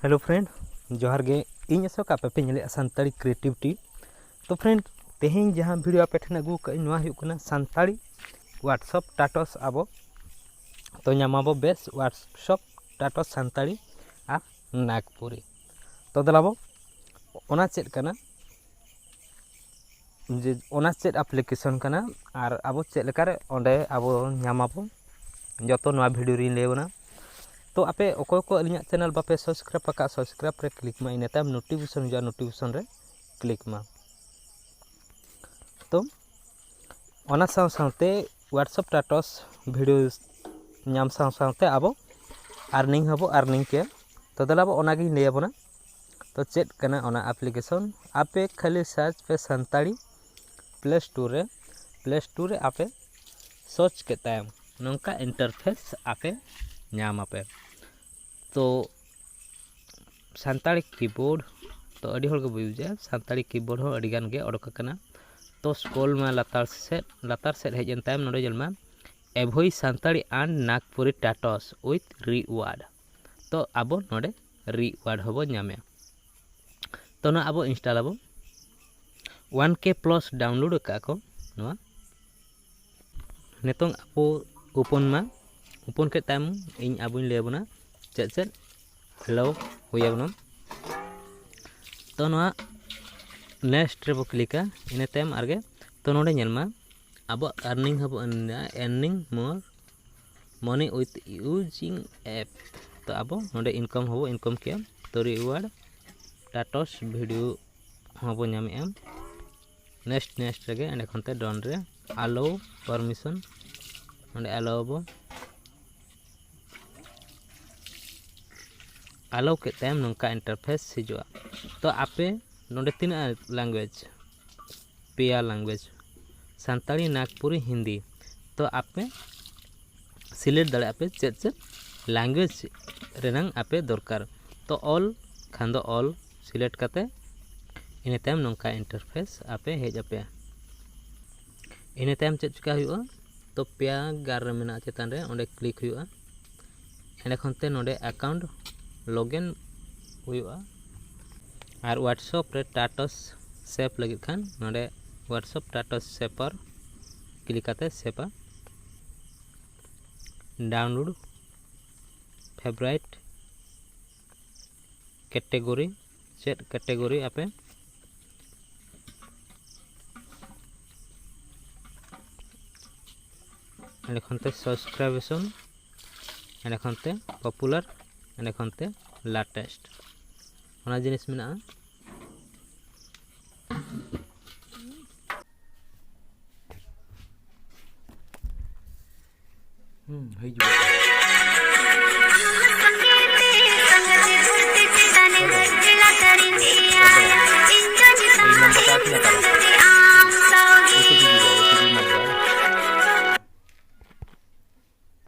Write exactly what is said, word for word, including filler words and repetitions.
Hello friend, ᱡᱚᱦᱟᱨ ᱜᱮ᱾ ᱤᱧ ᱚᱥᱳᱠ, ᱟᱯᱮ ᱯᱮ ᱧᱮᱞᱮᱫᱼᱟ ᱥᱟᱱᱛᱟᱲᱤ Creativity᱾ ᱛᱚ friend, ᱛᱮᱦᱮᱧ ᱡᱟᱦᱟᱸ video ᱟᱯᱮ ᱴᱷᱮᱱ ᱟᱹᱜᱩ ᱟᱠᱟᱫ ᱟᱹᱧ, ᱱᱚᱣᱟ ᱦᱩᱭᱩᱜ ᱠᱟᱱᱟ ᱥᱟᱱᱛᱟᱲᱤ WhatsApp status ᱟᱵᱚ ᱛᱚ ᱧᱟᱢᱟᱵᱚ ᱵᱮᱥ WhatsApp status ᱥᱟᱱᱛᱟᱲᱤ ᱟᱨ ᱱᱟᱜᱽᱯᱩᱨᱤ᱾ ᱛᱚ ᱫᱮᱞᱟᱵᱚ, ᱚᱱᱟ ᱪᱮᱫ ᱠᱟᱱᱟ, ᱡᱮ ᱚᱱᱟ ᱪᱮᱫ application ᱠᱟᱱᱟ ᱟᱨ ᱟᱵᱚ ᱪᱮᱫ ᱞᱮᱠᱟᱨᱮ ᱚᱸᱰᱮ ᱟᱵᱚ ᱧᱟᱢᱟᱵᱚ, ᱡᱚᱛᱚ ᱱᱚᱣᱟ video ᱨᱮᱧ ᱞᱟᱹᱭ ᱟᱵᱚᱱᱟ᱾ ᱛᱚ ᱟᱯᱮ ᱚᱠᱚᱭ ᱠᱚ ᱟᱹᱞᱤᱧᱟᱜ channel ᱵᱟᱯᱮ subscribe ᱟᱠᱟᱫ, subscribe ᱨᱮ click ᱢᱟ, ᱤᱱᱟᱹ ᱛᱟᱭᱚᱢ notification ᱦᱤᱡᱩᱜᱼᱟ, notification ᱨᱮ click ᱢᱟ᱾ ᱛᱚ ᱚᱱᱟ ᱥᱟᱶ ᱥᱟᱶᱛᱮ WhatsApp status video ᱧᱟᱢ ᱥᱟᱶ ᱥᱟᱶᱛᱮ ᱟᱵᱚ earning ᱦᱚᱸᱵᱚ earning ᱠᱮᱭᱟ᱾ ᱛᱚ ᱫᱮᱞᱟ ᱵᱚ ᱚᱱᱟᱜᱤᱧ ᱞᱟᱹᱭ ᱟᱵᱚᱱᱟ᱾ ᱛᱚ ᱪᱮᱫ ᱠᱟᱱᱟ ᱚᱱᱟ application? ᱟᱯᱮ ᱠᱷᱟᱹᱞᱤ search ᱯᱮ ᱥᱟᱱᱛᱟᱲᱤ Play Store ᱨᱮ, Play Store ᱨᱮ ᱟᱯᱮ search ᱠᱮᱫ ᱛᱟᱭᱚᱢ ᱱᱚᱝᱠᱟ interface ᱟᱯᱮ ᱧᱟᱢ ᱟᱯᱮ᱾ ᱛᱚ ᱥᱟᱱᱛᱟᱲᱤ keyboard ᱛᱚ ᱟᱹᱰᱤ ᱦᱚᱲ ᱜᱮ ᱵᱩᱡᱟ, ᱥᱟᱱᱛᱟᱲᱤ keyboard ᱦᱚᱸ ᱟᱹᱰᱤ ᱜᱟᱱ ᱜᱮ ᱚᱰᱚᱠ ᱟᱠᱟᱱᱟ᱾ ᱛᱚ scroll ᱢᱟ ᱞᱟᱛᱟᱨ ᱥᱮᱫ, ᱞᱟᱛᱟᱨ ᱥᱮᱫ ᱦᱮᱡ ᱮᱱ ᱛᱟᱭᱚᱢ ᱱᱚᱰᱮ ᱧᱮᱞ ᱢᱟ, ᱮᱵᱷᱳᱭ Santali and Nagpuri status with reward᱾ ᱛᱚ ᱟᱵᱚ ᱱᱚᱰᱮ reward ᱦᱚᱸᱵᱚ ᱧᱟᱢᱮᱜᱼᱟ᱾ ᱛᱚ ᱱᱚᱣᱟ ᱟᱵᱚ install ᱟᱵᱚ᱾ One K plus download ᱟᱠᱟᱫ ᱠᱚ ᱱᱚᱣᱟ᱾ ᱱᱤᱛᱚᱝ ᱟᱵᱚ open ᱢᱟ, open ᱠᱮᱫ ᱛᱟᱭᱚᱢ ᱤᱧ ᱟᱵᱚᱧ ᱞᱟᱹᱭ ᱟᱵᱚᱱᱟ ᱪᱮᱫ ᱪᱮᱫ allow ᱦᱩᱭ ᱟᱵᱚᱱᱟ᱾ ᱛᱚ ᱱᱚᱣᱟ next ᱨᱮᱵᱚ clickᱟ, ᱤᱱᱟᱹ ᱛᱟᱭᱚᱢ ᱟᱨᱜᱮ ᱛᱚ ᱱᱚᱰᱮ ᱧᱮᱞ ᱢᱟ ᱟᱵᱚᱣᱟᱜ earning ᱦᱚᱸᱵᱚ earn ᱮᱫᱟ, earning more money with using app᱾ ᱛᱚ ᱟᱵᱚ ᱱᱚᱰᱮ income ᱦᱚᱸᱵᱚ income ᱠᱮᱜᱼᱟ᱾ ᱛᱚ reward status video ᱦᱚᱸᱵᱚ ᱧᱟᱢᱮᱜᱼᱟ᱾ Next next ᱨᱮᱜᱮ ᱮᱸᱰᱮ ᱠᱷᱚᱱ ᱛᱮ done ᱨᱮ allow permission, ᱱᱚᱰᱮ allow ᱟᱵᱚ᱾ Allow ᱠᱮᱫ ᱛᱟᱭᱚᱢ ᱱᱚᱝᱠᱟ interface ᱦᱤᱡᱩᱜᱼᱟ᱾ ᱛᱚ ᱟᱯᱮ ᱱᱚᱰᱮ ᱛᱤᱱᱟᱹᱜ language? ᱯᱮᱭᱟ language, ᱥᱟᱱᱛᱟᱲᱤ, ᱱᱟᱜᱽᱯᱩᱨᱤ, ᱦᱤᱱᱫᱤ᱾ ᱛᱚ ᱟᱯᱮ select ᱫᱟᱲᱮᱭᱟᱜᱼᱟ ᱯᱮ ᱪᱮᱫ ᱪᱮᱫ language ᱨᱮᱱᱟᱝ ᱟᱯᱮ ᱫᱚᱨᱠᱟᱨ᱾ ᱛᱚ all ᱠᱷᱟᱱ ᱫᱚ all select ᱠᱟᱛᱮ ᱤᱱᱟᱹ ᱛᱟᱭᱚᱢ ᱱᱚᱝᱠᱟ interface ᱟᱯᱮ ᱦᱮᱡ ᱟᱯᱮᱭᱟ᱾ ᱤᱱᱟᱹ ᱛᱟᱭᱚᱢ ᱪᱮᱫ ᱪᱤᱠᱟ ᱦᱩᱭᱩᱜᱼᱟ? ᱛᱚ ᱯᱮᱭᱟ ᱜᱟᱨ ᱨᱮ ᱢᱮᱱᱟᱜᱼᱟ, ᱪᱮᱛᱟᱱ ᱨᱮ ᱚᱸᱰᱮ click ᱦᱩᱭᱩᱜᱼᱟ᱾ ᱮᱸᱰᱮ ᱠᱷᱚᱱ ᱛᱮ ᱱᱚᱰᱮ account login ᱦᱩᱭᱩᱜᱼᱟ᱾ ᱟᱨ WhatsApp ᱨᱮ status save ᱞᱟᱹᱜᱤᱫ ᱠᱷᱟᱱ ᱱᱚᱰᱮ WhatsApp status saver click ᱠᱟᱛᱮ ᱥᱮᱵᱷᱟ᱾ Download favorite category, ᱪᱮᱫ category ᱟᱯᱮ? ᱮᱸᱰᱮ ᱠᱷᱚᱱ ᱛᱮ subscription, ᱮᱸᱰᱮ ᱠᱷᱚᱱ ᱛᱮ popular, ᱮᱸᱰᱮ ᱠᱷᱚᱱ ᱛᱮ latest, ᱚᱱᱟ ᱡᱤᱱᱤᱥ ᱢᱮᱱᱟᱜᱼᱟ᱾ ᱦᱩᱸ, ᱦᱤᱡᱩᱜ᱾